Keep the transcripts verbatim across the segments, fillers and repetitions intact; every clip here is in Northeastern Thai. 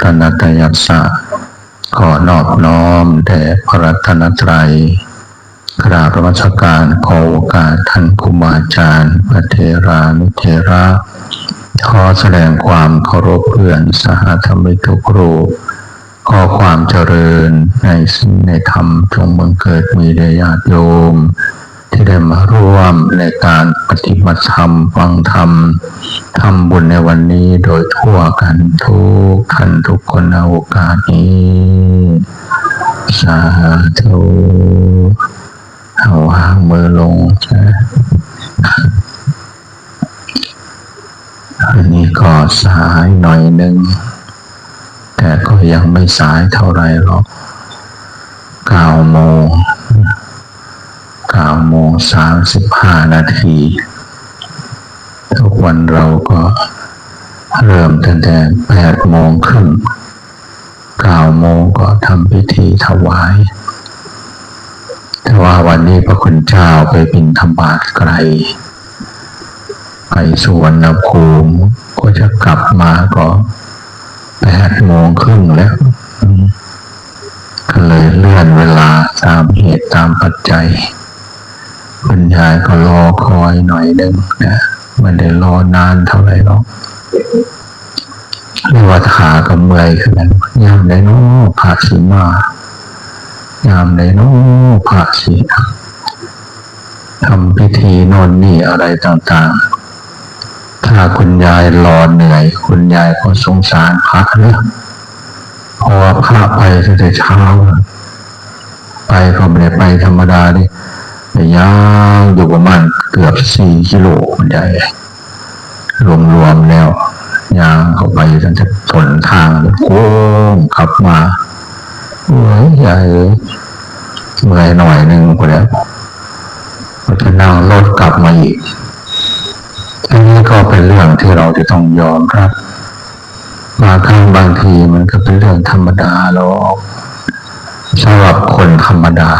ตนตยัสสะ ขอนอบน้อมแด่พระรัตนตรัย กราบนมัสการ ขอโอกาสท่านครูบาอาจารย์ พระเถรานุเถระ ขอแสดงความเคารพเพื่อนสหธรรมิกทุกรูป ขอความเจริญในศีลในธรรมจงบังเกิดมีแด่ญาติโยม ที่ได้มาร่วมในการปฏิบัติธรรม ฟังธรรม ทำบุญในวันนี้โดยทั่วกันทุกท่านทุกคนในโอกาสนี้ สาธุ เอาวางมือลงนะ อันนี้ก็สายหน่อยหนึ่ง แต่ก็ยังไม่สายเท่าไหร่หรอก เก้าโมง เก้าโมงสามสิบห้านาที ทุกวันเราก็เริ่มตั้งแต่แปดโมงครึ่ง เก้าโมงก็ทำพิธีถวาย แต่ว่าวันนี้พระคุณเจ้าไปบิณฑบาตไกล ไปสุวรรณภูมิ ก็จะกลับมาก็แปดโมงครึ่งแล้ว อืม ก็เลยเลื่อนเวลาตามเหตุตามปัจจัย คุณยายก็รอคอยหน่อยหนึ่งนะ ไม่ได้รอนานเท่าไหร่หรอก เรียกว่าขาก็เมื่อยคือกัน ยามใดน้อพระสิมา ยามใดน้อพระสิทำพิธีโน่นนี่อะไรต่างๆ ถ้าคุณยายรอเหนื่อย คุณยายก็สงสารพระนะ เพราะว่าพระไปตั้งแต่เช้า ไปก็ไม่ได้ไปธรรมดาดิ แต่ย่างอยู่ประมาณเกือบสี่กิโล คุณยาย รวมๆแล้ว ย่างเข้าไปตั้งแต่ต้นทางเลย โค้งกลับมา โอ้ย ยายเอ้ย เมื่อยหน่อยหนึ่งพอแล้ว ก็จะนั่งรถกลับมาอีก อันนี้ก็เป็นเรื่องที่เราจะต้องยอมรับ บางครั้งบางทีมันก็เป็นเรื่องธรรมดาหรอก สำหรับคนธรรมดา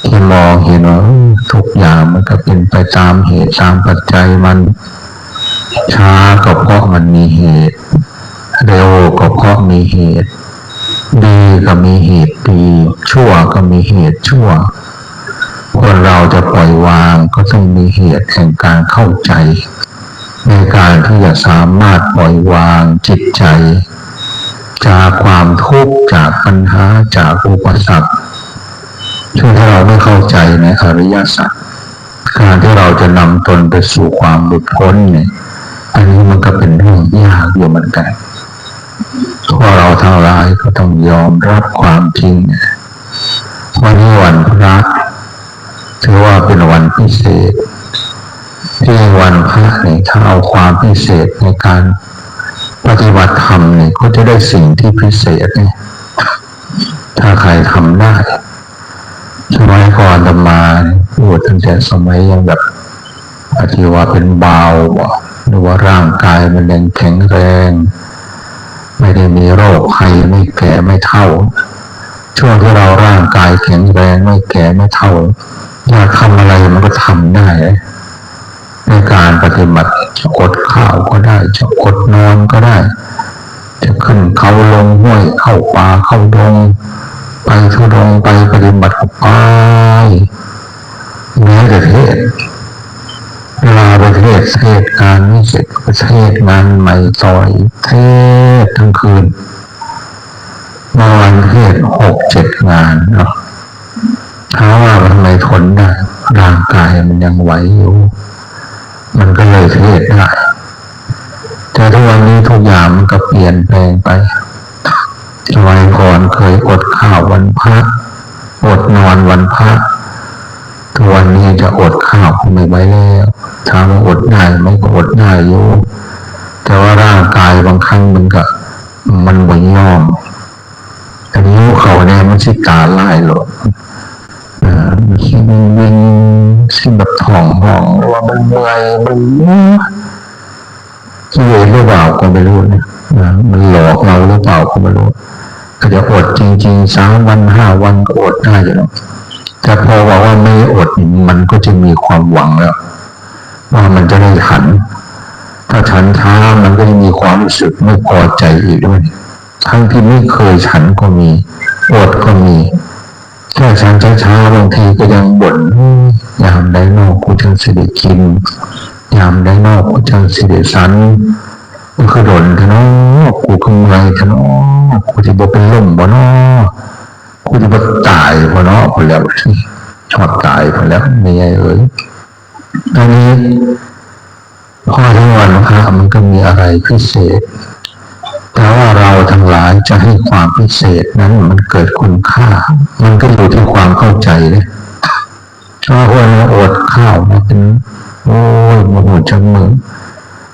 ที่มองเห็นว่า เออ ทุกอย่างมันก็เป็นไปตามเหตุตามปัจจัยมัน ช้าก็เพราะมันมีเหตุ เร็วก็เพราะมีเหตุ ดีก็มีเหตุดี ชั่วก็มีเหตุชั่ว คนเราจะปล่อยวางก็ต้องมีเหตุแห่งการเข้าใจ ในการที่จะสามารถปล่อยวางจิตใจ จากความทุกข์ จากปัญหา จากอุปสรรค ซึ่งถ้าเราไม่เข้าใจในอริยสัจ การที่เราจะนำตนไปสู่ความหลุดพ้นเนี่ย อันนี้มันก็เป็นเรื่องยากอยู่เหมือนกัน พวกเราทั้งหลายก็ต้องยอมรับความจริง วันนี้วันพระ ถือว่าเป็นวันพิเศษ ที่วันพระเนี่ย ถ้าเอาความพิเศษในการปฏิบัติธรรมเนี่ย ก็จะได้สิ่งที่พิเศษเนี่ย ถ้าใครทำได้ สมัยก่อนอาตมาเนี่ย พูดตั้งแต่สมัยยังแบบ อาจจะว่าเป็นบ่าวบ่ หรือว่าร่างกายมันยังแข็งแรง ไม่ได้มีโรคภัย ไม่แก่ไม่เฒ่า ช่วงที่เราร่างกายแข็งแรง ไม่แก่ไม่เฒ่า อยากทำอะไรมันก็ทำได้ ในการปฏิบัติ จะอดข้าวก็ได้ จะอดนอนก็ได้ จะขึ้นเขาลงห้วย เข้าป่าเข้าดง ไปธุดงค์ ไปปฏิบัติก็ไป แม้แต่เทศน์ เวลาไปเทศน์ เทศน์งานนี้เสร็จก็ไปเทศน์งานใหม่ต่ออีก เทศน์ทั้งคืน บางวันเทศน์หกเจ็ดงานเนาะ ถามว่าทำไมทนได้ ร่างกายมันยังไหวอยู่ มันก็เลยเทศน์ได้ แต่ทุกวันนี้ทุกอย่างมันก็เปลี่ยนแปลงไป สมัยก่อนเคยอดข้าววันพระ อดนอนวันพระ ทุกวันนี้จะอดข้าวก็ไม่ไหวแล้ว ถามว่าอดได้ไหม ก็อดได้อยู่ แต่ว่าร่างกายบางครั้งมันก็ มันบ่ยอม อันนี้เขาเนี่ยมันสิตาลายโลด อ่า มันสิวิงๆ สิแบบท้องห้อง หรือว่ามันเมื่อย มันเมื่อย กิเลสหรือเปล่าก็ไม่รู้นะ นะ มันหลอกเราหรือเปล่าก็ไม่รู้ ก็จะอดจริงๆ สามวันห้าวันก็อดได้อยู่แล้ว แต่พอบอกว่าไม่อด มันก็จะมีความหวังแล้ว ว่ามันจะได้ฉัน ถ้าฉันช้ามันก็จะมีความรู้สึกไม่พอใจอีกด้วย ทั้งที่ไม่เคยฉันก็มี อดก็มี แค่ฉันช้าๆ บางทีก็ยังบ่น ยามใดเนาะกูจั่งสิได้กิน ยามใดเนาะกูจั่งสิได้ฉัน มันคือโดนแท้เนาะ กูคือเมื่อยแท้เนาะ กูสิบ่เป็นลมบ่เนาะ กูสิบ่ตายบ่เนาะ พู้นแหล้ว ฮอดตายพู้นแหล้ว แม่ใหญ่เอ๋ย อันนี้ พอถึงวันพระมันก็มีอะไรพิเศษ แต่ว่าเราทั้งหลายจะให้ความพิเศษนั้นมันเกิดคุณค่า มันก็อยู่ที่ความเข้าใจเลย บางคนอดข้าวมาเป็น โอ้ย บ่ฮู้จักมื้อ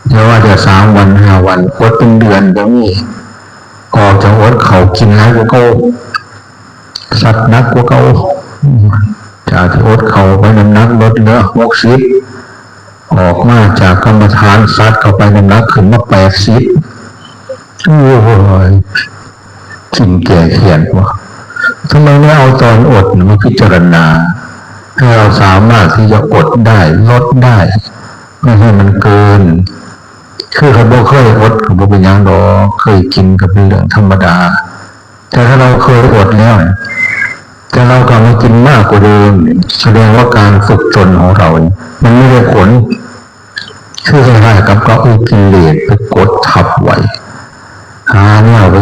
อย่าว่าแต่สามวันห้าวัน อดเป็นเดือนก็มี ออกจากอดข้าวกินหลายกว่าเก่า ฉันหนักกว่าเก่า จากที่อดข้าวไปน้ำหนักลดเหลือหกสิบ ออกมาจากกรรมฐานฉันเข้าไปน้ำหนักขึ้นมาแปดสิบ โอ้ย กินแก้แค้นวะ ทำไมไม่เอาตอนอดมาพิจารณา ให้เราสามารถที่จะอดได้ ลดได้ ไม่ให้มันเกิน คือคันบ่เคยอดก็บ่เป็นหยังดอก เคยกินก็เป็นเรื่องธรรมดา แต่ถ้าเราเคยอดแล้ว แต่เรากลับมากินมากกว่าเดิม แสดงว่าการฝึกตนของเรา มันไม่ได้ผล คือคล้ายๆกับก็เอากิเลสไปกดทับไว้ หาแนวไป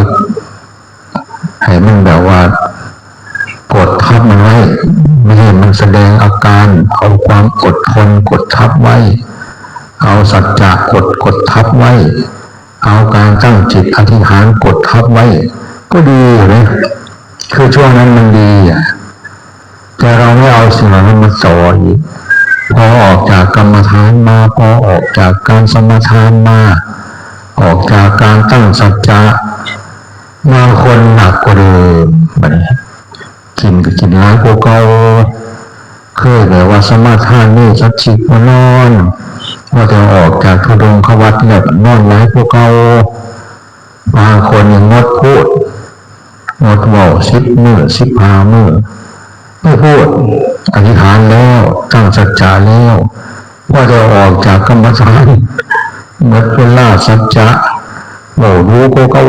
ให้มันแบบว่า กดทับมันไว้ ไม่ให้มันแสดงอาการ เอาความอดทนกดทับไว้ เอาสัจจะกดกดทับไว้ เอาการตั้งจิตอธิษฐานกดทับไว้ ก็ดีอยู่นะ คือช่วงนั้นมันดีอ่ะ แต่เราไม่เอาสิ่งเหล่านั้นมาต่ออีก พอออกจากกรรมฐานมา พอออกจากการสมาทานมา ออกจากการตั้งสัจจะ บางคนหนักกว่าเดิม บัดนี้ กินก็กินหลายกว่าเก่า เคยแบบว่าสมาทานนี่สักสิบมานอน พอจะออกจากธุดงควัตรแล้วก็นอนหลายกว่าเก่า บางคนยังงดพูด งดเว้าสิบมื้อ สิบห้ามื้อ ไม่พูด อธิษฐานแล้ว ตั้งสัจจะแล้ว พอจะออกจากกรรมฐาน หมดเวลาสัจจะ เว้าดูกว่าเก่า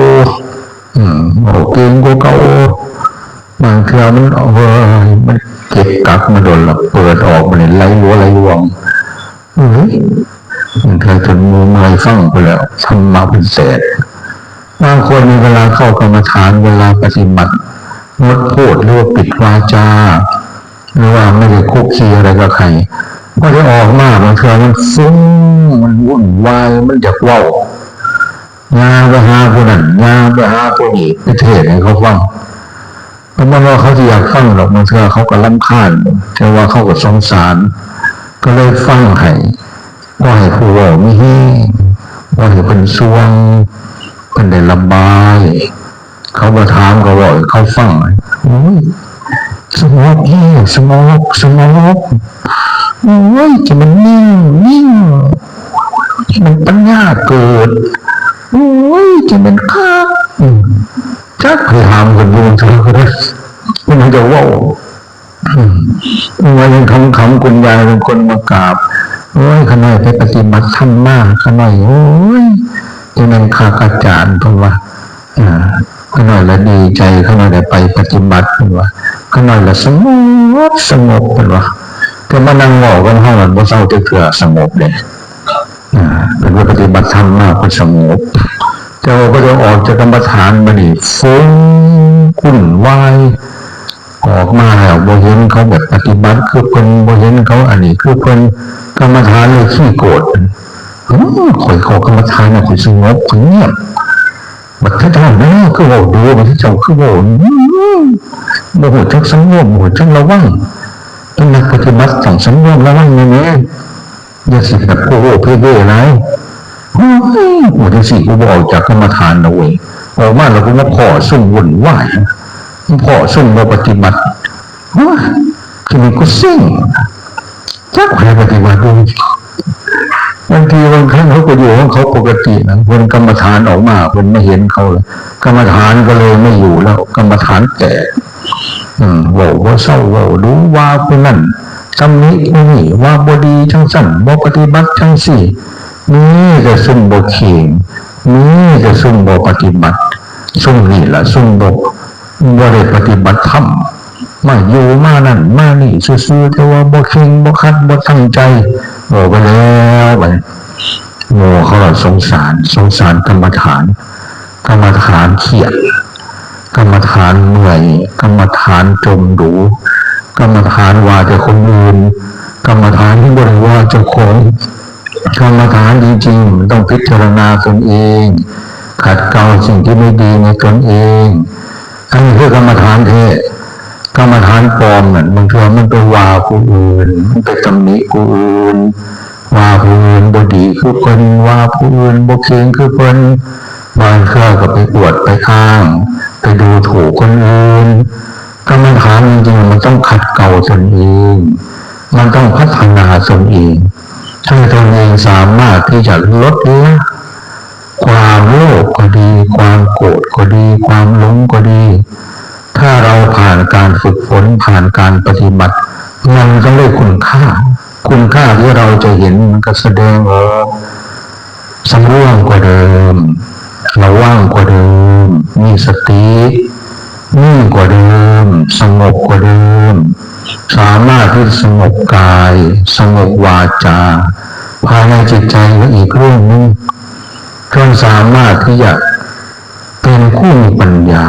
อืม เว้าเก่งกว่าเก่า บางเทื่อมัน เอ้ย มันเก็บกักมาโดนละ เปิดออกมาเนี่ยไหลหลัวไหลหลวง เฮ้ย บางเทื่อจนหมู่เมื่อยฟังไปแล้ว ธรรมะเพิ่นแตก บางคนมีเวลาเข้ากรรมฐาน เวลาปฏิบัติ งดพูดหรือว่าปิดวาจา หรือว่าไม่ได้คุกคีอะไรกับใคร พอได้ออกมา บางเทื่อมันฟุ้ง มันวุ่นวาย มันอยากเว้า ย่างไปหาผู้นั้น ย่างไปหาผู้นี้ ไปเทศน์ให้เขาฟัง ก็บ่แม่นว่าเขาสิอยากฟังดอก บางเทื่อเขาก็รำคาญ แต่ว่าเขาก็สงสาร ก็เลยฟังให้ บ่ให้ผู้เว้ามีแฮง บ่ให้เพิ่นส่วง เพิ่นได้ระบาย เขาบ่ถามก็เว้าให้เขาฟัง โอ้ย สงบแฮง สงบ สงบ โอ้ย จะมันนิ่ง นิ่ง จะมันปัญญาเกิด โอ้ย จะมันคัก อืม จักไปถามเพิ่นอยู่ เพิ่นก็ได้ เพิ่นก็เว้า อืม ว่ายังขำๆ คุณยายบางคนมากราบ โอ้ย ข้าน้อยไปปฏิบัติธรรมมา ข้าน้อย โอ้ย จะแม่นคักอาจารย์ เพิ่นว่า อ่า ข้าน้อยละดีใจ ข้าน้อยได้ไปปฏิบัติ เพิ่นว่า ข้าน้อยละสงบ สงบ เพิ่นว่า แต่มานั่งเว้ากับเฮานั่นบ่เซาจักเทื่อ สงบเด้ อ่า เพิ่นว่าปฏิบัติธรรมมาเพิ่นสงบ แต่ว่าพอจะออกจากกรรมฐานมานี่ ฟุ้ง วุ่นวาย ออกมาแล้วบ่เห็นเขาแบบปฏิบัติคือเพิ่น บ่เห็นเขาอันนี้คือเพิ่น กรรมฐานเลยขี้โกรธ อืม ข้อยเข้ากรรมฐานน่ะ ข้อยสงบ ข้อยเงียบ บัดเจ้าเนาะ คือเว้าดู บัดเจ้าคือเว้า อืม บ่ฮู้จักสังรวม บ่ฮู้จักระวัง เป็นนักปฏิบัติต้องสังรวมระวังแน่ๆ อย่าสิแบบโอ้โห เพ่เย่หลาย โอ้ย กูจังสิ กูบ่ออกจากกรรมฐานนะเว้ย ออกมาแล้วกูมาพ้อซุ่มวุ่นวาย มาพ้อซุ่มบ่ปฏิบัติ โอ้ย ทีนี้กูเซ็ง จักไผปฏิบัติบ่ บางทีบางครั้งเขาก็อยู่ของเขาปกตินะ เพิ่นกรรมฐานออกมา เพิ่นมาเห็นเขาแล้ว กรรมฐานก็เลยไม่อยู่แล้ว กรรมฐานแตก อืม เว้าบ่เซา เว้าดูว่าผู้นั้นตำหนิผู้นี้ ว่าบ่ดีจังซั่น บ่ปฏิบัติจังซี่ มีแต่ซุ่มบ่เข่ง มีแต่ซุ่มบ่ปฏิบัติ ซุ่มนี่ล่ะ ซุ่มบ่ บ่ได้ปฏิบัติธรรม มาอยู่มานั่นมานี่ซื่อๆ แต่ว่าบ่เข่งบ่ขัดบ่ตั้งใจ ออกไปแล้วบัดนี้ หมู่เขาละสงสาร สงสารกรรมฐาน กรรมฐานเครียด กรรมฐานเมื่อย กรรมฐานจมดู กรรมฐานว่าแต่คนอื่น กรรมฐานที่บ่ได้ว่าเจ้าของ กรรมฐานจริงๆ มันต้องพิจารณาตนเอง ขัดเกลาสิ่งที่ไม่ดีในตนเอง อันนี้คือกรรมฐานแท้ กรรมฐานปลอมนั่น บางเทื่อมันไปว่าผู้อื่น มันไปตำหนิผู้อื่น ว่าผู้อื่นบ่ดีคือเพิ่น ว่าผู้อื่นบ่เก่งคือเพิ่น บางเทื่อก็ไปอวดไปอ้าง ไปดูถูกคนอื่น กรรมฐานจริงๆ มันต้องขัดเกลาตนเอง มันต้องพัฒนาตนเอง ให้ตนเองสามารถที่จะลดละความโลภก็ดี ความโกรธก็ดี ความหลงก็ดี ถ้าเราผ่านการฝึกฝน ผ่านการปฏิบัติ มันก็ได้คุณค่า คุณค่าที่เราจะเห็นมันก็แสดงออก สำรวมกว่าเดิม ระวังกว่าเดิม มีสติ นิ่งกว่าเดิม สงบกว่าเดิม สามารถที่สงบกาย สงบวาจา ภายในจิตใจก็อีกเรื่องหนึ่ง จนสามารถที่จะเป็นผู้มีปัญญา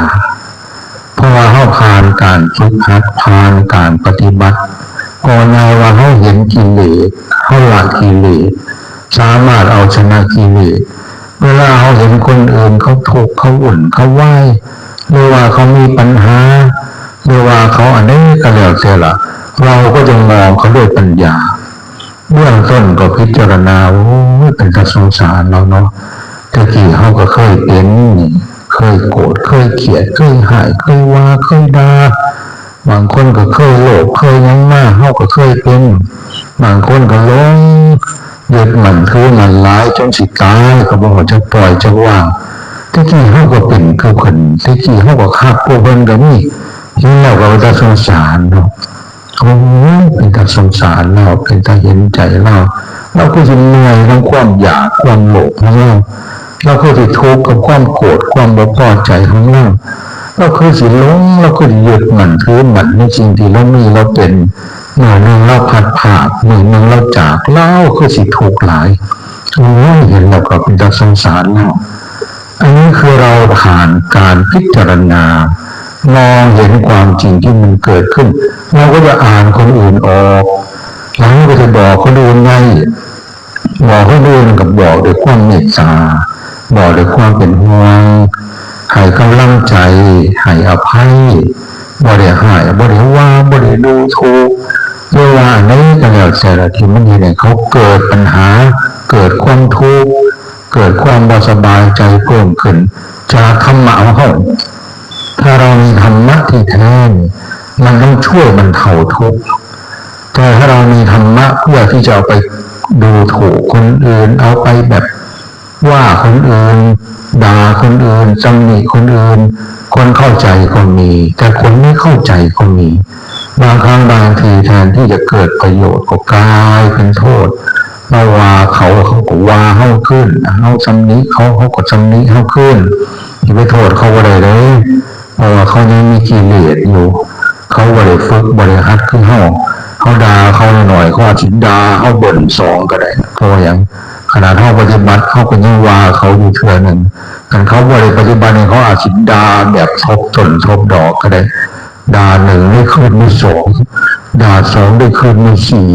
เพราะว่าเฮาผ่านการฝึกหัด ผ่านการปฏิบัติ ก็ง่ายว่าเฮาเห็นกิเลส เฮาละกิเลส สามารถเอาชนะกิเลส เวลาเฮาเห็นคนอื่นเขาทุกข์ เขาวุ่น เขาวาย หรือว่าเขามีปัญหา หรือว่าเขาอันใดก็แล้วแต่ละ เราก็จะมองเขาด้วยปัญญา เบื้องต้นก็พิจารณา โอ้ย เป็นตาสงสารเราเนาะ แต่กี้เฮาก็เคยเป็น เคยโกรธ เคยเกลียด เคยฮ้าย เคยว่า เคยด่า บางคนก็เคยโลภ เคยหยังมา เฮาก็เคยเป็น บางคนก็หลง ยึดมั่นถือมั่นหลาย จนสิตายก็บ่ฮู้จักปล่อยจักวาง แต่กี้เฮาก็เป็นคือเพิ่น แต่กี้เฮาก็คักกว่าเพิ่นก็มี เห็นแล้วก็เป็นตาสงสารเนาะ โอ้ย เป็นตาสงสารเรา เป็นตาเห็นใจเรา เราคือสิเมื่อยนำความอยาก ความโลภของเรา เราคือสิทุกข์กับความโกรธ ความบ่พอใจของเรา เราคือสิหลง เราคือสิยึดมั่นถือมั่นในสิ่งที่เรามีเราเป็น มื้อหนึ่งเราพลัดพราก มื้อหนึ่งเราจาก เราคือสิทุกข์หลาย โอ้ย เห็นแล้วก็เป็นตาสงสารเรา อันนี้คือเราผ่านการพิจารณา มองเห็นความจริงที่มันเกิดขึ้น เราก็จะอ่านคนอื่นออก เราก็จะบอกคนอื่นไง บอกคนอื่นก็บอกด้วยความเมตตา บอกด้วยความเป็นห่วง ให้กำลังใจ ให้อภัย บ่ได้ฮ้าย บ่ได้ว่า บ่ได้ดูถูก หรือว่าอันใดก็แล้วแต่ละที่มันเฮ็ดให้เขาเกิดปัญหา เกิดความทุกข์ เกิดความบ่สบายใจเพิ่มขึ้น จากธรรมะของเฮา ถ้าเรามีธรรมะที่แท้นี่ มันต้องช่วยบรรเทาทุกข์ แต่ถ้าเรามีธรรมะเพื่อที่จะเอาไปดูถูกคนอื่น เอาไปแบบว่าคนอื่น ด่าคนอื่น ตำหนิคนอื่น คนเข้าใจก็มี แต่คนไม่เข้าใจก็มี บางครั้งบางทีแทนที่จะเกิดประโยชน์ก็กลายเป็นโทษ มาว่าเขา เขาก็ว่าเฮาคืน เฮาตำหนิเขา เขาก็ตำหนิเฮาคืน สิไปโทษเขาบ่ได้เด้ เพราะว่าเขายังมีกิเลสอยู่ เขาบ่ได้ฝึก บ่ได้หัดคือเฮา เฮาด่าเขาหน่อยๆ เขาอาจสิด่าเฮาเบิ้ลสองก็ได้ เพราะว่าหยัง ขนาดเฮาปฏิบัติ เฮาก็ยังว่าเขาอยู่เทื่อหนึ่ง คันเขาบ่ได้ปฏิบัตินี่ เขาอาจสิด่าแบบทบต้นทบดอกก็ได้ ด่าหนึ่งได้คืบที่สอง ด่าสองได้คืบที่สี่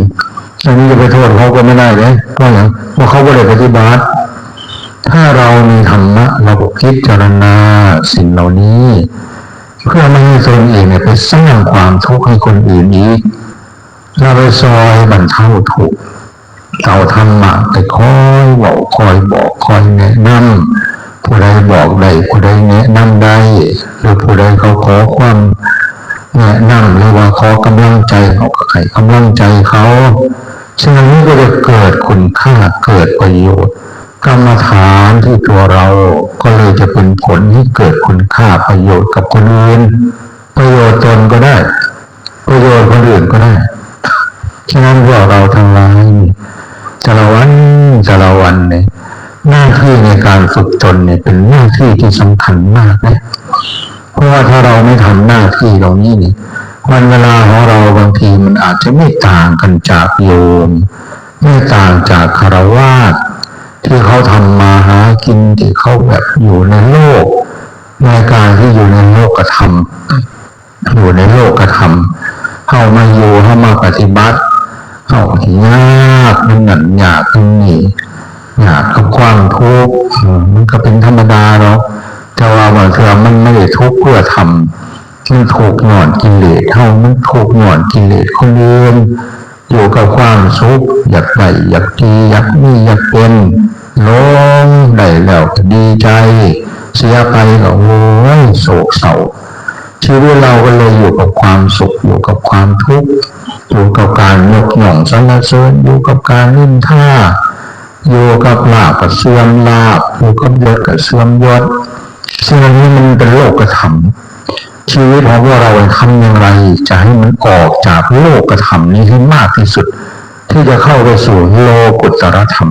อันนี้จะไปโทษเขาก็ไม่ได้เด้ เพราะหยัง เพราะเขาบ่ได้ปฏิบัติ ถ้าเรามีธรรมะ เราก็พิจารณาสิ่งเหล่านี้ เพื่อไม่ให้ตนเองเนี่ยไปสร้างความทุกข์ให้คนอื่นอีก เราไปซอยบรรเทาทุกข์ เอาธรรมะไปคอยเว้า คอยบอก คอยแนะนำ ผู้ใดบอกได้ ผู้ใดแนะนำได้ หรือผู้ใดเขาขอความแนะนำ หรือว่าขอกำลังใจ เขาก็ให้กำลังใจเขา สิ่งเหล่านี้ก็จะเกิดคุณค่า เกิดประโยชน์ กรรมฐานที่ตัวเราก็เลยจะเป็นผลให้เกิดคุณค่าประโยชน์กับคนอื่น ประโยชน์ตนก็ได้ ประโยชน์คนอื่นก็ได้ ฉะนั้นพวกเราทั้งหลายนี่ แต่ละวัน แต่ละวันนี่ หน้าที่ในการฝึกตนเนี่ยเป็นหน้าที่ที่สำคัญมากนะ เพราะว่าถ้าเราไม่ทำหน้าที่เหล่านี้เนี่ย วันเวลาของเราบางทีมันอาจจะไม่ต่างกันจากโยม ไม่ต่างจากฆราวาสที่เขาทำมาหากิน ที่เขาแบบอยู่ในโลก ในการที่อยู่ในโลกธรรม อยู่ในโลกธรรม เข้ามาอยู่ เข้ามาปฏิบัติ เข้าที่ยากมันนั่นยากตรงนี้ ยากกับความทุกข์ เออ มันก็เป็นธรรมดาเนาะ แต่ว่าบางเทื่อมันไม่ได้ทุกข์เพื่อธรรม มันทุกข์ย้อนกิเลสเฮา มันทุกข์ย้อนกิเลสคนอื่น อยู่กับความสุข อยากได้ อยากดี อยากมี อยากเป็น หลงได้แล้วก็ดีใจ เสียไปก็โอ้ยโศกเศร้า ชีวิตเราก็เลยอยู่กับความสุข อยู่กับความทุกข์ อยู่กับการยกย่องสรรเสริญ อยู่กับการนินทา อยู่กับลาภก็เสื่อมลาภ อยู่กับยศก็เสื่อมยศ สิ่งเหล่านี้มันเป็นโลกธรรม ชีวิตของพวกเราทำอย่างไรจะให้มันออกจากโลกธรรมนี้ให้มากที่สุด ที่จะเข้าไปสู่โลกุตตรธรรม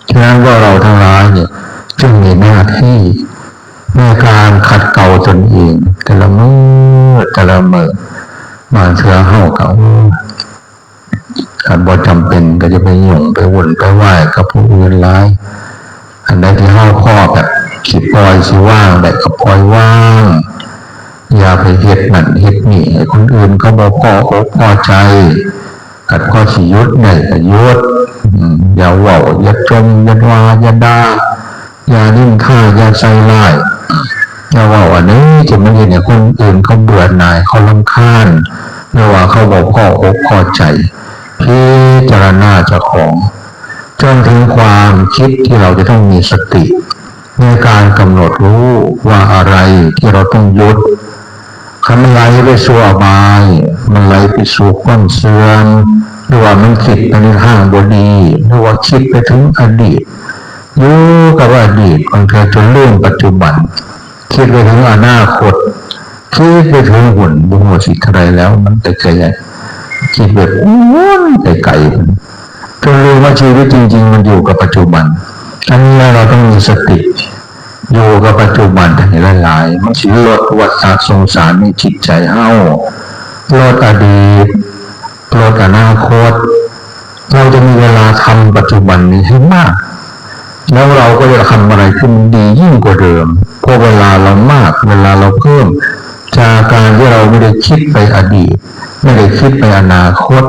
ฉะนั้นพวกเราทั้งหลายเนี่ยจึงมีหน้าที่ในการขัดเกลาตนเอง แต่ละมื้อแต่ละมื้อบางเทื่อเฮาก็ โอ้ คันบ่จำเป็นก็จะไปหยุ่งไปวุ่นไปวายกับผู้อื่นหลาย อันใดที่เฮาพอแบบสิปล่อยสิวางได้ก็ปล่อยวาง อย่าไปเฮ็ดนั่นเฮ็ดนี่ให้คนอื่นเขาบ่พออกพอใจ คันพอสิหยุดได้ก็หยุด อืม อย่าเว้า อย่าจ่ม อย่าว่า อย่าด่า อย่านินทา อย่าใส่ร้าย อย่าเว้าอันนี้ที่มันเฮ็ดให้คนอื่นเขาเบื่อหน่าย เขารำคาญ หรือว่าเขาบ่พออกพอใจ พิจารณาเจ้าของ จนถึงความคิดที่เราจะต้องมีสติ ในการกำหนดรู้ว่าอะไรที่เราต้องหยุด คันมันไหลไปสู่อบาย มันไหลไปสู่ความเสื่อม หรือว่ามันคิดไปในทางบ่ดี หรือว่าคิดไปถึงอดีต อยู่กับอดีต บางเทื่อจนลืมปัจจุบัน คิดไปถึงอนาคต คิดไปถึงหุ่น บ่ฮู้สิเท่าใดแล้ว มันไปไกล คิดแบบโอ้ย ไกลๆ จนลืมว่าชีวิตจริงๆ มันอยู่กับปัจจุบัน อันนี้เราต้องมีสติ อยู่กับปัจจุบันให้หลายๆ มันสิลดวัฏสงสารในจิตใจเฮา ลดอดีต ลดอนาคต เราจะมีเวลาทำปัจจุบันนี้ให้มาก แล้วเราก็จะทำอะไรที่มันดียิ่งกว่าเดิม เพราะเวลาเรามาก เวลาเราเพิ่ม จากการที่เราไม่ได้คิดไปอดีต ไม่ได้คิดไปอนาคต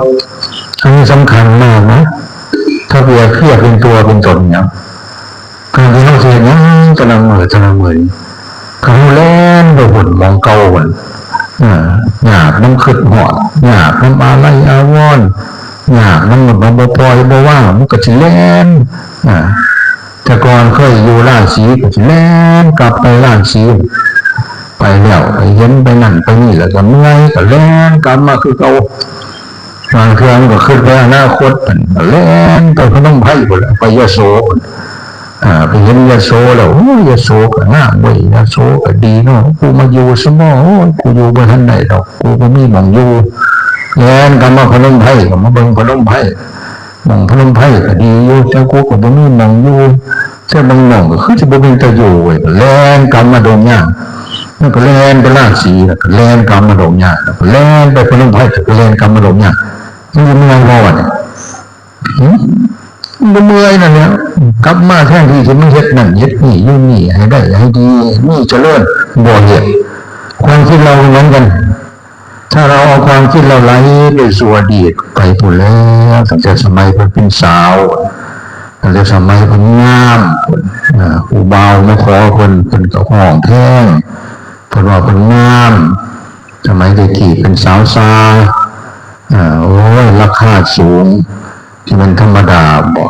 อันนี้สำคัญมากนะ ถ้าเปรียบเทียบเป็นตัวเป็นตนเนี่ย การที่เราเฮ็ดหยังแต่ละมื้อแต่ละมื้อนี่ ก็เฮาแล่นไปพุ้นหม่องเก่าพุ้น อ่า อยากนำคิดฮอด อยากนำอาลัยอาวรณ์ อยากนำ มันบ่ปล่อยบ่วาง มันก็สิแล่น อ่า แต่ก่อนเคยอยู่ราชสีห์ก็สิแล่นกลับไปราชสีห์ ไปแล้วไปเห็นไปนั่นไปนี่แล้วก็เมื่อยก็แล่นกลับมาคือเก่า บางเทื่อมันก็คิดไปอนาคต มันก็แล่นไปพนมไพรพุ้นแหละ ไปยโสพุ้น อ่า ไปเห็นยโสแล้ว โอ้ย ยโสก็งามเว้ย ยโสก็ดีเนาะ กูมาอยู่ซะบ่ โอ้ย กูอยู่บ่ทันได้ดอก กูบ่มีหม่องอยู่ แล่นกลับมาพนมไพร ก็มาเบิ่งพนมไพร หม่องพนมไพรก็ดีอยู่ แต่กูก็บ่มีหม่องอยู่ แต่บางหม่องก็คือสิบ่เป็นตาอยู่เว้ย ก็แล่นกลับมาดงยาง มันก็แล่นไปราชสีห์ แล้วก็แล่นกลับมาดงยาง แล้วก็แล่นไปพนมไพร แล้วก็แล่นกลับมาดงยาง มันอยู่เมื่อยบ่วะเนี่ย หึ มันบ่เมื่อยนั่นแหละ กลับมาแทนที่สิมาเฮ็ดนั่นเฮ็ดนี่ อยู่นี่ให้ได้ให้ดี มีเจริญ บ่เฮ็ด ความคิดเราเหมือนกัน ถ้าเราเอาความคิดเราไหลไปสู่อดีต ไปพุ้นแล้ว ตั้งแต่สมัยเพิ่นเป็นสาว ตั้งแต่สมัยเพิ่นงามพุ้น อ่า ผู้บ่าวมาขอเพิ่น เพิ่นก็ฮ้องแพง เพิ่นว่าเพิ่นงาม สมัยแต่กี้เป็นสาวซา อ่า โอ้ย ราคาสูง ที่มันธรรมดาบ่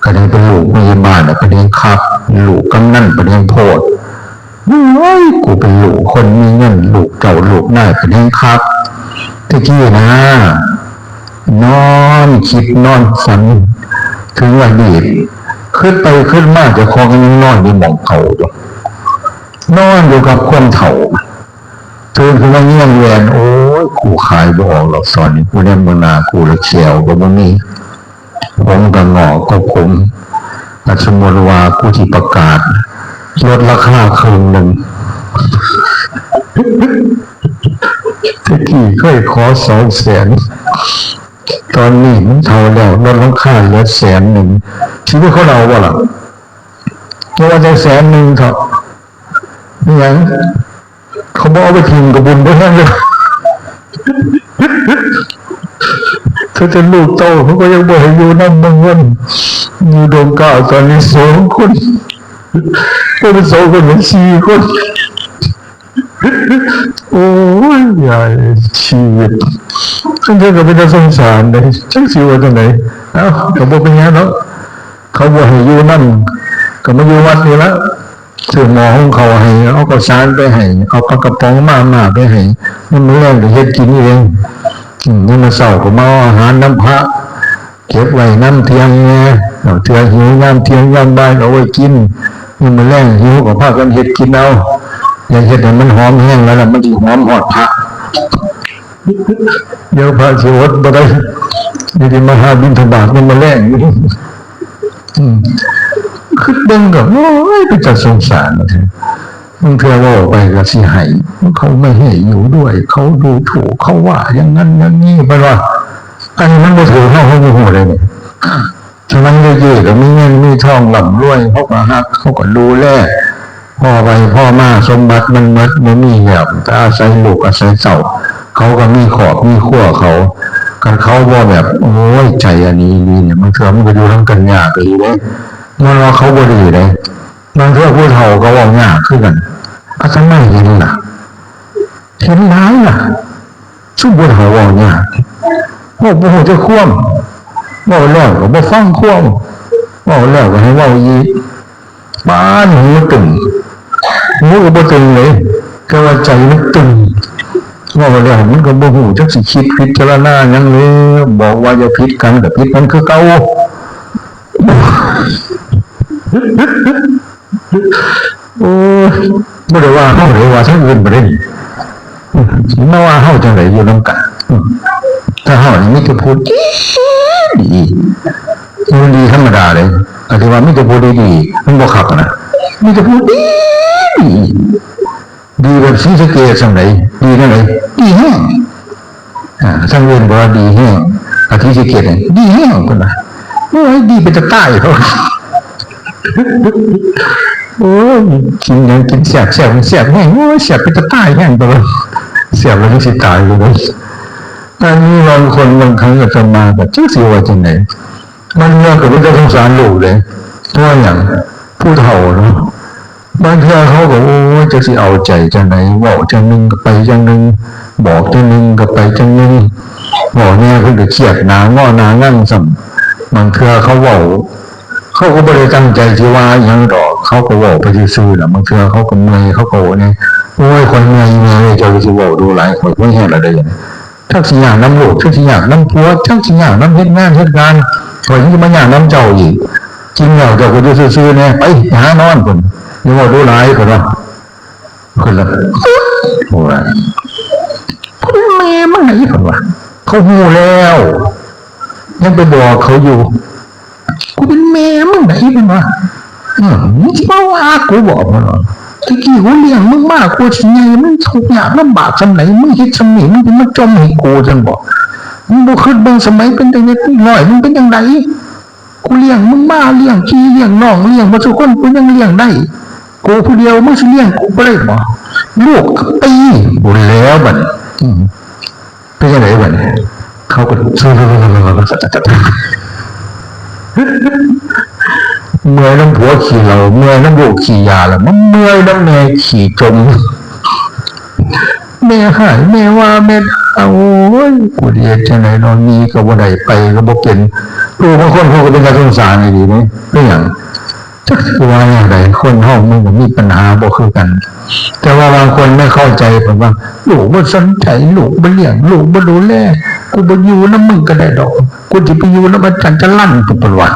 คันยังเป็นลูกแม่บ้านน่ะ คันยังคัก ลูกกำนัน คันยังโพด โอ้ย กูเป็นลูกคนมีเงิน ลูกเจ้าลูกนาย คันยังคัก แต่กี้นะ นอนคิดนอนฝัน ถึงอดีต คิดไปคิดมาเจ้าของก็ยังนอนอยู่หม่องเก่าอยู่ นอนอยู่กับความเฒ่า ตื่นขึ้นมาเยียงแหวน โอ้ย กูขายบ่ออกดอก ตอนนี้ กูแนมเบิ่งหน้ากูแล้วแข้วก็บ่มี ผมก็งอกก็ผม อ่ะ สมมติว่ากูสิประกาศลดราคาครึ่งหนึ่ง ตะกี้เคยขอสองแสน ตอนนี้มันเฒ่าแล้ว ลดราคาเหลือแสนหนึ่ง สิมีคนเอาบ่ล่ะ เพราะว่าได้แสนหนึ่งเถาะ นี่หยัง เขาบ่เอาไปถิ่มกับบุญบ่แห้งเลย ถ้าจะลูกเต้าเขาก็ยังบ่ให้อยู่นำบางคน อยู่ดงกล้าวตอนนี้สองคน ก็เป็นสองคนเป็นสี่คน โอ้ย ยาย ชีวิต ทั้งเทื่อก็เป็นตาสงสารเลย จักสิว่าจังได๋ เอ้า ก็บ่เป็นหยังเนาะ เขาบ่ให้อยู่นำ ก็มาอยู่วัดนี่ละ ซื้อหม้อหุงข้าวให้ เอาข้าวสารไปให้ เอาปลากระป๋องมาม่าไปให้ ยามมื้อแลงก็เฮ็ดกินเอง อืม ยามมื้อเช้าก็มาเอาอาหารนำพระ เก็บไว้นำเที่ยงแหน่ เทื่อหิวยามเที่ยงยามบ่ายก็เอาไว้กิน ยามมื้อแลงหิวก็พากันเฮ็ดกินเอา อย่าเฮ็ดให้มันหอมแฮงแล้วล่ะ มันสิหอมฮอดพระ เดี๋ยวพระสิอดบ่ได้ เดี๋ยวสิมาหาบิณฑบาตยามมื้อแลง อืม คิดเบิ่งก็ โอ้ย เป็นตาสงสารนะ บางเทื่อเว้าไปก็สิไห้ เขาไม่ให้อยู่ด้วย เขาดูถูก เขาว่าอย่างนั้นอย่างนี้ เพิ่นว่า อันนี้มันบ่ถืกเฮา เฮาบ่ฮู้เลยนี่ สมัยตะกี้ก็มีเงินมีทองร่ำรวย เขาก็ฮัก เขาก็ดูแล พอไปพอมาสมบัติมันหมด บ่มีแล้ว ก็อาศัยลูกอาศัยเต้า เขาก็มีครอบมีครัวเขา คันเขาบ่แบบ โอ้ย ใจอันนี้อีหลีเนี่ย บางเทื่อมันก็อยู่นำกันยากอีหลีเด้ มันว่าเขาบ่ดีเด้ บางเทื่อผู้เฒ่าก็เว้ายากคือกัน อาตมาเห็นล่ะ เห็นหลายล่ะ ซุมผู้เฒ่าเว้ายาก เว้าบ่ฮู้จักความ เว้าแล้วก็บ่ฟังความ เว้าแล้วก็ให้เว้าอีก ปานหูตึง หูก็บ่ตึงเลย แต่ว่าใจมันตึง เว้าแล้วมันก็บ่ฮู้จักสิคิดพิจารณาหยังเลย บอกว่าอย่าผิดกันก็ผิดกันคือเก่า โอ้ย บ่ได้ว่าเฮาเด้ ว่าทางอื่นบ่ได้นี่ สิมาว่าเฮาจังได๋อยู่นำกัน อืม แต่เฮานี่มีแต่ผู้ดี ดี อยู่ดีธรรมดาเลย ก็สิว่ามีแต่ผู้ดีๆ มันบ่คักนะ มีแต่ผู้ดี ดี ดีแบบศรีสะเกษจังได๋ ดีจังได๋ ดีแฮง อ่า ทางอื่นบอกว่าดีแฮง อาทิตย์สิเกตเนี่ย ดีแฮงเพิ่นว่า โอ้ย ดีเป็นตาตายเขา โอ้ย กินหยังกินแซ่บ แซ่บ แซ่บแฮง โอ้ย แซ่บเป็นตาตายแฮง เพิ่นว่า แซ่บแล้วมันสิตายอยู่เด้อ อันนี้บางคนบางครั้งอาตมาก็จักสิว่าจังได๋ มันเรื่องก็เป็นตาสงสารลูกเลย เพราะว่าหยัง ผู้เฒ่าเนาะ บางเทื่อเขาก็ โอ้ย จักสิเอาใจจังได๋ เว้าจังหนึ่งก็ไปจังหนึ่ง บอกจังหนึ่งก็ไปจังหนึ่ง เว้าแน่เพิ่นก็เครียดหน้างอหน้างั่งซ้ำ บางเทื่อเขาเว้า เขาก็บ่ได้ตั้งใจสิว่าหยังดอก เขาก็เว้าไปซื่อๆล่ะ บางเทื่อเขาก็เมื่อย เขาก็โอ้เนี่ย โอ้ย ข้อยเมื่อย เมื่อย เจ้าสิเว้าดูหลาย ข้อยบ่แฮงแล้วเด้ จักสิยากนำลูก จักสิยากนำผัว จักสิยากนำเฮ็ดงานเฮ็ดการ ข้อยยังสิมายากนำเจ้าอีก กินแล้วเจ้าก็อยู่ซื่อๆแน่ ไป ไปหานอนพุ้น อย่าเว้าดูหลาย เพิ่นว่า เพิ่นละ โอ้ย ผู้เป็นแม่มึงไหน เพิ่นว่า เขาฮู้แล้ว ยังไปบอกเขาอยู่ กูเป็นแม่มึงไหน เพิ่นว่า เออ มึงสิมาว่ากูบ่ เพิ่นว่า ตะกี้กูเลี้ยงมึงมา กูสิใหญ่ มึงทุกข์ยากลำบากส่ำใด มึงเฮ็ดส่ำนี้ มึงสิมาจ่มให้กูจั่งบ่ มึงบ่คิดเบิ่งสมัยเป็นเด็กน้อย มึงเป็นจั่งใด กูเลี้ยงมึงมา เลี้ยงพี่เลี้ยงน้อง เลี้ยงเบิดซุคน กูยังเลี้ยงได้ กูผู้เดียว มึงสิเลี้ยงกูบ่ได้บ่ ลูกก็ตี บุญแล้วบัดนี้ อืม เป็นจั่งใดบัดนี้ เขาก็ เมื่อยนำผัวขี้เหล้า เมื่อยนำลูกขี้ยาแล้ว มันเมื่อยนำแม่ขี้จ่ม แม่ฮ้าย แม่ว่า แม่ด่า โอ้ย กูสิเฮ็ดจั่งใด๋เนาะ หนีก็บ่ได้ ไปก็บ่เป็น ลูกบางคนเขาก็เป็นตาสงสารอีหลีเด้ เป็นหยัง จักสิว่าแนวใด คนเฮามันก็มีปัญหาบ่คือกัน แต่ว่าบางคนไม่เข้าใจ เพิ่นว่า ลูกบ่สนใจ ลูกบ่เลี้ยง ลูกบ่ดูแล กูบ่อยู่นำมึงก็ได้ดอก กูสิไปอยู่นำอาจารย์จรัญ เพิ่นว่า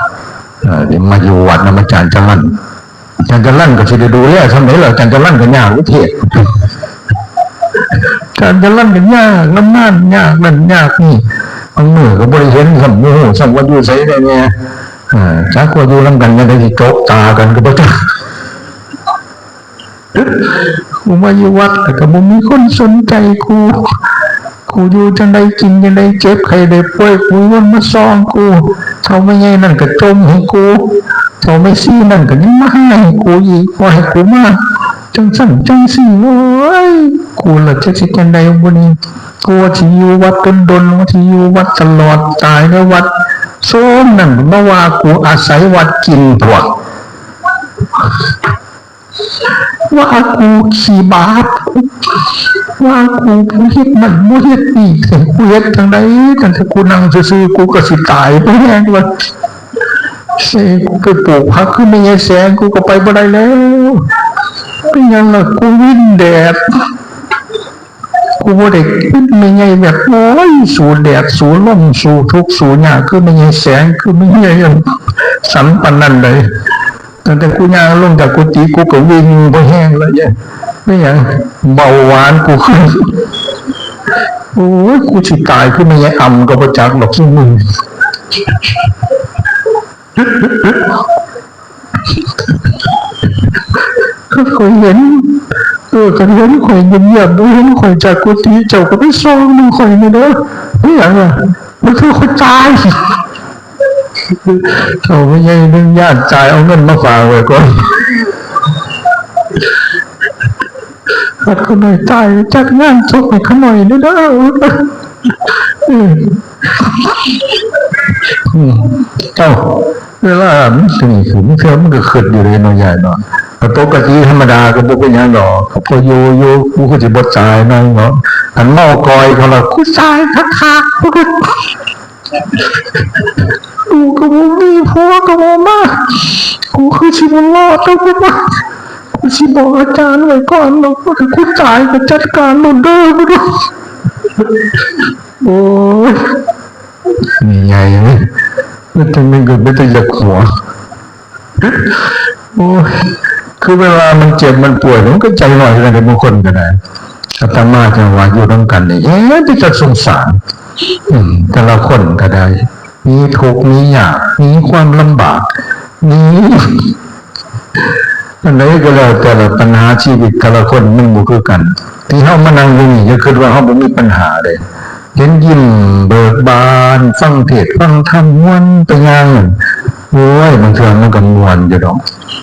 เออ สิมาอยู่วัดนำอาจารย์จรัญ อาจารย์จรัญก็สิได้ดูแลส่ำใด๋ล่ะ อาจารย์จรัญก็ยากวิเทศ อาจารย์จรัญก็ยากนำงาน ยากนั่นยากนี่ บางมื้อก็บ่ได้เห็นซ้ำ บ่ฮู้ซ้ำว่าอยู่ไสแน่ อ่าจักว่าอยู่นำกันจั่งใด๋สิโจ๊ะตากันก็บ่จัก กูมาอยู่วัดแล้วก็บ่มีคนสนใจกู กูอยู่จั่งใด๋กินจั่งใด๋ เจ็บไข้ได้ป่วย กูวนมาส่องกู เฒ่าแม่ใหญ่นั่นก็จ่มให้กู เฒ่าแม่ชีนั่นก็ยังมาหาให้กูอีก บ่ให้กูมา จั่งซั้นจั่งซี้ โอ๊ย กูละจักสิจั่งใด๋บัดนี้ กูว่าสิอยู่วัดดนๆ ว่าสิอยู่วัดตลอด ตายในวัด โซมนั่นมาว่ากูอาศัยวัดกินพวก ว่ากูขี้บาป ว่ากูผู้เฮ็ดนั่นบ่เฮ็ดนี่ กูเฮ็ดจั่งใด๋ ตั้งแต่กูนั่งซื่อๆ กูก็สิตายไปแฮงว่า เซ่ กูไปปลูกผักคือแม่ใหญ่แสง กูก็ไปบ่ได้แล้ว เป็นหยังล่ะ กูวินแดด กูบ่ได้เป็นแม่ใหญ่แบบ โอ๊ย สู้แดด สู้ลม สู้ทุกข์ สู้ยาก คือแม่ใหญ่แสง คือแม่ใหญ่สันปานนั้นเลย ตั้งแต่กูย่างลงจากกุฏิ กูก็วินบ่แฮงแล้วเนี่ย เป็นหยัง เบาหวานกูขึ้น โอ๊ย กูสิตายคือแม่ใหญ่อ่ำก็บ่จักดอกซุมื้อ ข้อยเห็น เออ คันเห็นข้อยเงียบๆ บ่เห็นข้อยจากกุฏิ เจ้าก็ไปส่องเบิ่งข้อยแหน่เด้อ เป็นหยังล่ะ มันคือข้อยตาย เฒ่าแม่ใหญ่หนึ่งย้านตาย เอาเงินมาฝากไว้ก่อน คันข้าน้อยตาย จัดงานศพให้ข้าน้อยแหน่เด้อ เออ อืม เอ้า เวลามันสนิทขึ้น เทื่อมันก็คิดอยู่เลยเนาะ ยายเนาะ แต่ปกติธรรมดาก็บ่เป็นหยังดอก ก็พออยู่ อยู่ กูก็สิบ่ตายนั่นเนาะ อันเมาก่อยเขาละ กูตายคักๆ กูก็ กูก็บ่มีผัวก็บ่มา กูคือสิบ่รอดดอก กูว่า กูสิบอกอาจารย์ไว้ก่อนดอก ว่าถ้ากูตายก็จัดการโลดเด้อ กูว่า โอ๊ย นี่ไง ไม่ต้องนึกก็ไม่ต้องอยากหัว โอ้ย คือเวลามันเจ็บมันป่วย มันก็ใจร้อนกัน บางคนก็ได้ อาตมาจั่งว่าอยู่นำกันนี่ เอ๊ะ เป็นตาสงสาร อืม แต่ละคนก็ได้ มีทุกข์ มียาก มีความลำบาก มี อันใดก็แล้วแต่ละปัญหาชีวิตแต่ละคนมันบ่คือกัน ที่เฮามานั่งอยู่นี่ อย่าคิดว่าเฮาบ่มีปัญหาเด้ เห็นยิ้มเบิกบาน ฟังเทศน์ฟังธรรม ม่วนไปอย่างนั้น โอ้ย บางเทื่อมันก็ม่วนอยู่ดอก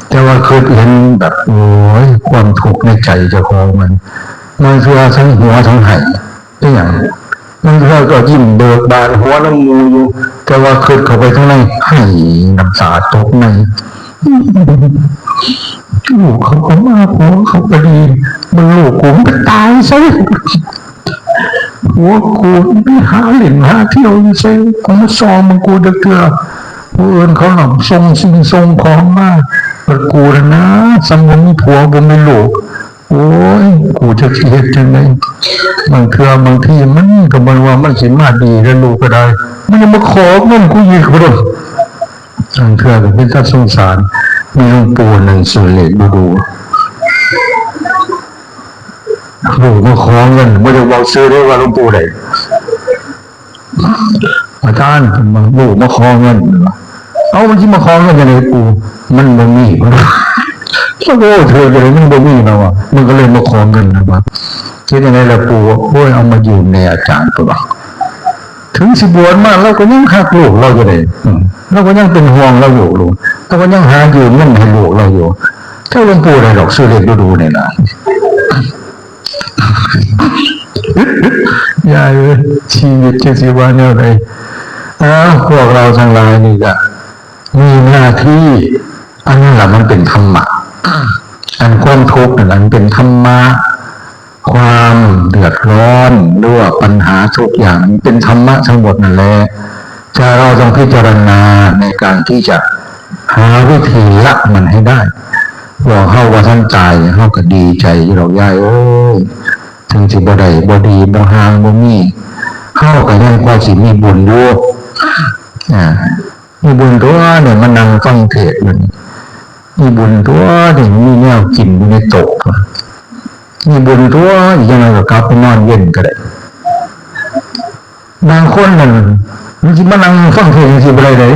แต่ว่าคิดเห็นแบบ โอ้ย ความทุกข์ในใจเจ้าของมัน บางเทื่อทั้งหัวทั้งไห้ เป็นหยัง บางเทื่อก็ยิ้มเบิกบาน หัวนำหมู่อยู่ แต่ว่าคิดเข้าไปข้างใน ไห้น้ำตาตกใน ลูกเขาก็มา ผัวเขาก็ดี มันลูกกูมันตายซะ ผัวกูไปหาเล่นหาเที่ยวอยู่ไส กูมาส่องมึง กูจักเทื่อ ผู้อื่นเขาหนำส่งสิ่งส่งของมา แต่กูน่ะนะ ซ้ำบ่มีผัวบ่มีลูก โอ้ย กูจักสิเฮ็ดจั่งใด บางเทื่อบางทีมันก็บ่ว่ามันสิมาดีแล้ว ลูกก็ได้ มันยังมาขอเงินกูอีก พุ้น บางเทื่อก็เป็นตาสงสาร มีหลวงปู่นั่น สุเลขดูดู ลูกมาขอเงิน บ่ได้บอกชื่อเด้ว่าหลวงปู่ใด อาจารย์ ลูกมาขอเงิน เอ้า มันสิมาขอเงินจั่งใด๋ปู่ มันบ่มี พุ้น แล้วก็เว้าถืกอยู่เด้ มันบ่มีแล้วว่า มันก็เลยมาขอเงินนะว่า เฮ็ดจั่งใด๋ล่ะปู่ โอ้ย เอามายืมแหน่อาจารย์ พุ้นว่า ถึงสิบวชมา ลาวก็ยังฮักลูกลาวอยู่เด้ อืม ลาวก็ยังเป็นห่วงลาวอยู่ ลาวก็ยังหายืมเงินให้ลูกลาวอยู่ แต่หลวงปู่ได้ดอก สุเลขดูดูนี่ล่ะ ยายเอ้ย ชีวิตจักสิว่าแนวใด อ้าว พวกเราทั้งหลายนี่ก็มีหน้าที่ อันนั้นล่ะมันเป็นธรรมะ อันความทุกข์นั่น อันเป็นธรรมะ ความเดือดร้อน หรือว่าปัญหาทุกอย่าง มันเป็นธรรมะทั้งหมดนั่นแหละ แต่เราต้องพิจารณาในการที่จะหาวิธีละมันให้ได้ พวกเฮาว่าท่านตาย เฮาก็ดีใจอยู่ดอกยายเอ้ย ถึงสิบ่ได้ บ่ดี บ่ห่าง บ่มี เฮาก็ยังพอสิมีบุญอยู่ อ่า มีบุญตัวนี่มานั่งฟังเทศน์อยู่นี่ มีบุญตัวนี่มีแนวกินอยู่ในโต๊ะ มีบุญตัว อีกอย่างหนึ่งก็กลับไปนอนเย็นก็ได้ บางคนนั่น มันสิมานั่งฟังเทศน์จังซี่บ่ได้เด้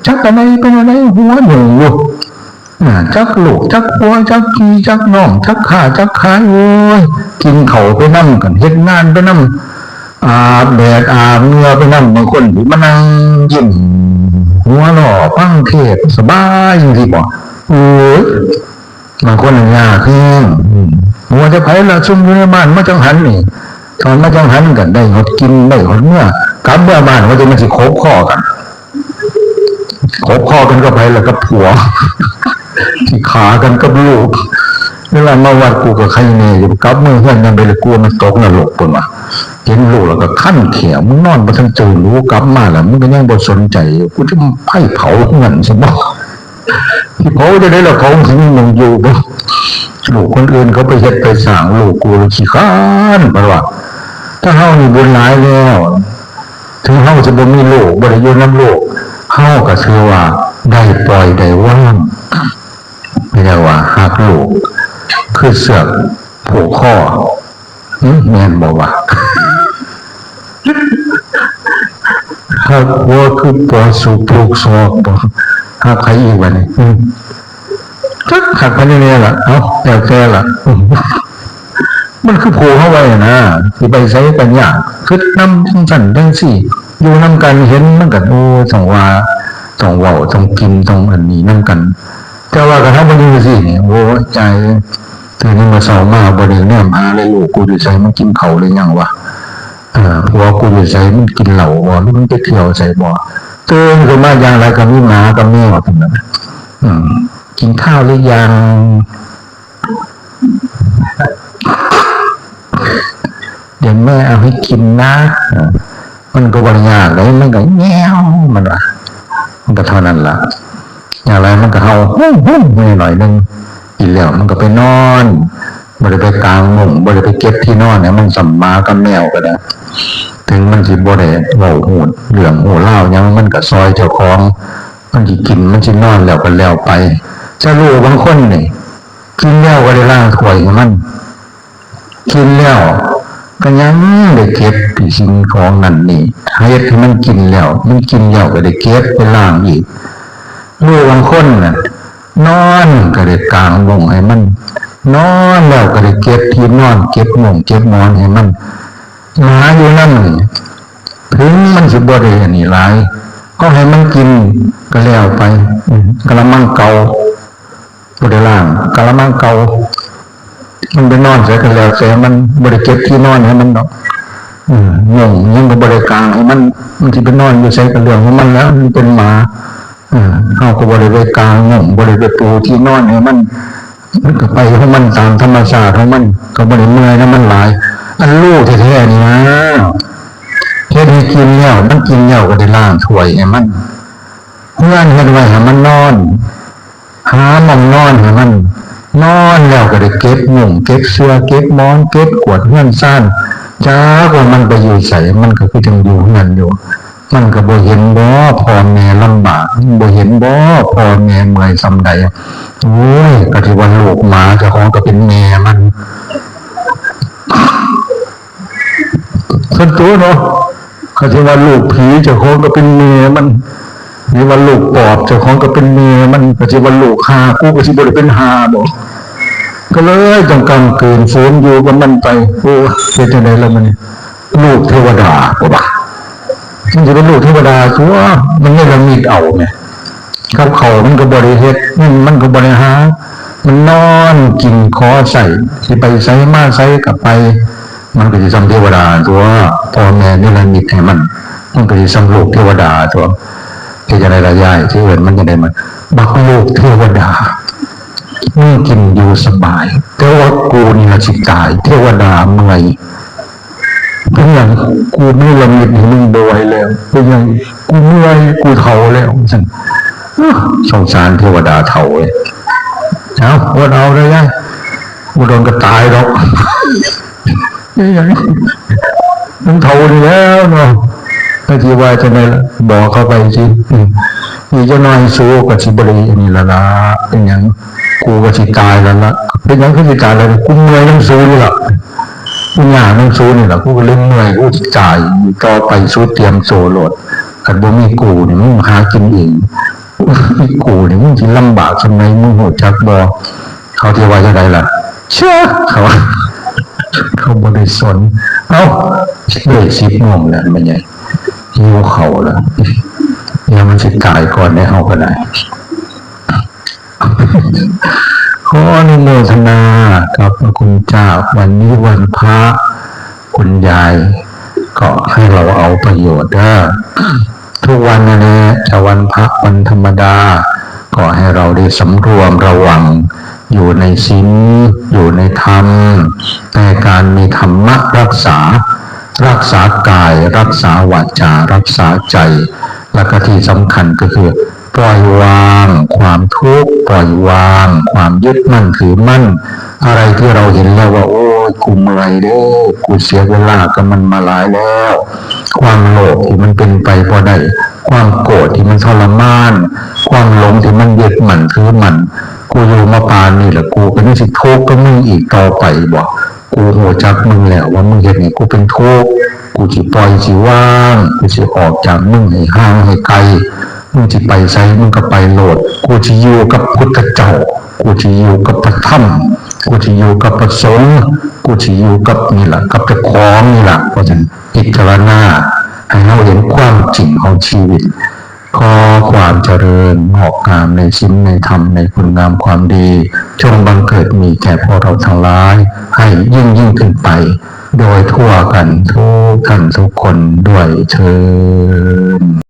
จักอันใดเป็นอันใด หัวหยุ่งอยู่ อ่า จักลูก จักผัว จักพี่ จักน้อง จักค้า จักขาย โอ้ย กินข้าวไปนำกัน เฮ็ดงานไปนำ อาบแดดอาบเหงื่อไปนำ บางคนสิมานั่งยิ้ม หัวเราะ ฟังเทศน์ สบายจังซี่บ่ โอ้ย บางคนน่ะยากแฮง อืม บ่ว่าแต่ไผล่ะ ซุมอยู่ในบ้านมาจังหันนี่ ตอนมาจังหันก็ได้ฮอดกิน ได้ฮอดเมือ กลับเมือบ้านว่าแต่มันสิขบคอกัน ขบคอกันกับไผล่ะ กับผัว สิฆ่ากันกับลูก เวลามาวัดกูก็ไคแน่อยู่ กลับเมือเฮือนยามใดละกลัวมันตกนรก เพิ่นว่า เห็นลูกแล้วก็คันแขว มึงนอนบ่ทันตื่น ลูกกลับมาแล้ว มึงก็ยังบ่สนใจ กูจะไฟเผาเฮือนซะบ่ สิเผาจั่งใดล่ะ เผาสิมีหม่องอยู่บ่ ลูกคนอื่นเขาไปเฮ็ดไปสร้าง ลูกกูขี้คร้าน เพิ่นว่า ถ้าเฮานี่บุญหลายแล้ว ถึงเฮาสิบ่มีลูก บ่ได้อยู่นำลูก เฮาก็ถือว่าได้ปล่อยได้วาง เรียกว่าฮักลูก คือเสือกผูกคอ หึ แม่นบ่วะ ฮักผัวคือปอสูบผูกศอกบ่ ฮักใครอีกวะนี่ อืม จักฮักไผแน่ๆล่ะ เอ้า แล้วแต่ล่ะ อืม มันคือผูกเฮาไว้นะ สิไปไสก็ยาก คิดนำจังซั่นจังซี่ อยู่นำกันเห็นมันก็ โอ้ ต้องว่า ต้องเว้า ต้องกิน ต้องอันนี้นำกัน แต่ว่าคันเฮาบ่อยู่จังซี่นี่ โอ้ย ใจ ตื่นมาเช้ามาบ่ได้แนมหาเลย ลูกกูอยู่ไส มันกินข้าวหรือยังวะ เออ ผัวกูอยู่ไส มันกินเหล้าบ่ หรือมันไปเที่ยวไสบ่ ตื่นขึ้นมาอย่างไรก็มีหมากับแมวเท่านั้น อืม กินข้าวหรือยัง เดี๋ยวแม่เอาให้กินนะ เออ มันก็บ่ได้ยากเลย มันก็แง่ว มันว่า มันก็เท่านั้นล่ะ อย่างไรมันก็เห่า ฮู้ๆ หน่อยหนึ่ง กินแล้วมันก็ไปนอน บ่ได้ไปกางมุ้ง บ่ได้ไปเก็บที่นอนให้มัน ส่ำหมากับแมวก็ได้ ถึงมันสิบ่ได้เว้าฮู้เรื่องฮู้ราวหยัง มันก็ซอยเจ้าของ มันสิกิน มันสินอนแล้วก็แล้วไป แต่ลูกบางคนนี่ กินแล้วก็ได้ล้างถ้วยให้มัน กินแล้วก็ยังได้เก็บสิ่งของนั่นนี่ เฮ็ดให้มันกินแล้ว มันกินแล้วก็ได้เก็บไปล้างอีก ลูกบางคนน่ะ นอนก็ได้กางมุ้งให้มัน นอนแล้วก็ได้เก็บที่นอน เก็บมุ้งเก็บหมอนให้มัน หมาอยู่นำนี่ ถึงมันสิบ่ได้อันนี้หลาย ก็ให้มันกินก็แล้วไป อืม กะละมังเก่า บ่ได้ล้าง กะละมังเก่า มันไปนอนไสก็แล้วแต่มัน บ่ได้เก็บที่นอนให้มันดอก อืม มุ้งหยังก็บ่ได้กางให้มัน มันสิไปนอนอยู่ไสก็เรื่องของมันแล้ว มันเป็นหมา อืม เฮาก็บ่ได้ไปกางมุ้ง บ่ได้ไปปูที่นอนให้มัน มันก็ไปของมันตามธรรมชาติของมัน ก็บ่ได้เมื่อยนำมันหลาย อันลูกแท้ๆนี่นะ เฮ็ดให้กินแล้ว มันกินแล้วก็ได้ล้างถ้วยให้มัน เฮือนเฮ็ดไว้ให้มันนอน หาหม่องนอนให้มัน นอนแล้วก็ได้เก็บมุ้ง เก็บเสื่อ เก็บหมอน เก็บกวาดเฮือนซาน จักว่ามันไปอยู่ไส มันก็คือจั่งอยู่เฮือนอยู่ มันก็บ่เห็นบ่พ่อแม่ลำบาก มันบ่เห็นบ่พ่อแม่เมื่อยส่ำใด โอ้ย ก็สิว่าลูกหมา เจ้าของก็เป็นแม่มัน ซั่นตั๊วเนาะ ก็สิว่าลูกผี เจ้าของก็เป็นแม่มัน หรือว่าลูกปอบ เจ้าของก็เป็นแม่มัน ก็สิว่าลูกห่า กูก็สิบ่ได้เป็นห่าบ่ ก็เลยต้องกำกืนฝืนอยู่กับมันไป โอ้ เฮ็ดจั่งใดล่ะมื้อนี้ ลูกเทวดาบ่วะ มันสิเป็นลูกเทวดาตั๊ว มันเนรมิตเอาแหม กับข้าวมันก็บ่ได้เฮ็ด เงินมันก็บ่ได้หา มันนอนกินขอใช้ สิไปไสมาไสก็ไป มันก็สิส่ำเทวดาตั๊ว พ่อแม่เนรมิตให้มัน มันก็สิส่ำลูกเทวดาตั๊ว เฮ็ดจั่งใดล่ะยาย สิเอิ้นมันจั่งใดมัน บักลูกเทวดา มึงกินอยู่สบาย แต่ว่ากูนี่ล่ะสิตาย เทวดาเมื่อย เป็นหยัง กูเนรมิตให้มึงบ่ไหวแล้ว เป็นหยัง กูเมื่อย กูเฒ่าแล้ว ซั่น สงสารเทวดาเฒ่าเว้ย เอา อดเอาเด้อยาย บ่โดนก็ตายดอก เป็นหยัง มันเฒ่านี่แล้วเนาะ ก็สิว่าจั่งใดล่ะ บอกเข้าไปสิ อืม อีกจักหน่อยสูก็สิบ่ได้อันนี้ละล่ะ เป็นหยัง กูก็สิตายแล้วล่ะ เป็นหยังคือสิตายแล้ว กูเมื่อยนำสูนี่ล่ะ กูยากนำสูนี่ล่ะ กูก็เลยเมื่อย กูสิตาย ต่อไปสูเตรียมโตโลด คันบ่มีกูนี่มึงหากินเอง มีกูนี่มึงสิลำบากส่ำใด มึงฮู้จักบ่ เขาสิว่าจั่งใดล่ะ เชื่อ เขา เขาบ่ได้สน เอ้า เลยสิบโมงแล้ว แม่ใหญ่ หิวข้าวแล้ว เดี๋ยวมันสิตายก่อนเด้ เฮาก็ได้ ขออนุโมทนากับพระคุณเจ้า วันนี้วันพระ คุณยายก็ให้เราเอาประโยชน์เด้อ ทุกวันนั่นแหละ จะวันพระวันธรรมดา ก็ให้เราได้สำรวมระวัง อยู่ในศีล อยู่ในธรรม ในการมีธรรมะรักษา รักษากาย รักษาวาจา รักษาใจ และก็ที่สำคัญก็คือ ปล่อยวางความทุกข์ ปล่อยวางความยึดมั่นถือมั่น อะไรที่เราเห็นแล้วว่า โอ้ย กูเมื่อยเด้อ กูเสียเวลากับมันมาหลายแล้ว ความโลภที่มันเป็นไปบ่ได้ ความโกรธที่มันทรมาน ความหลงที่มันยึดมั่นถือมั่น กูอยู่มาปานนี้แล้ว กูก็ยังสิทุกข์กับมึงอีกต่อไปบ่ กูฮู้จักมึงแล้วว่ามึงเฮ็ดให้กูเป็นทุกข์ กูสิปล่อยสิวาง กูสิออกจากมึงให้ห่างให้ไกล มึงสิไปไสมึงก็ไปโลด กูสิอยู่กับพุทธเจ้า กูสิอยู่กับพระธรรม กูสิอยู่กับพระสงฆ์ กูสิอยู่กับนี่ล่ะ กับเจ้าของนี่ล่ะ เพราะฉะนั้นพิจารณาให้เราเห็นความจริงของชีวิต ขอความเจริญงอกงามในศีลในธรรมในคุณงามความดี จงบังเกิดมีแก่พวกเราทั้งหลาย ให้ยิ่งยิ่งขึ้นไป โดยทั่วกันทุกท่านทุกคนด้วยเทอญ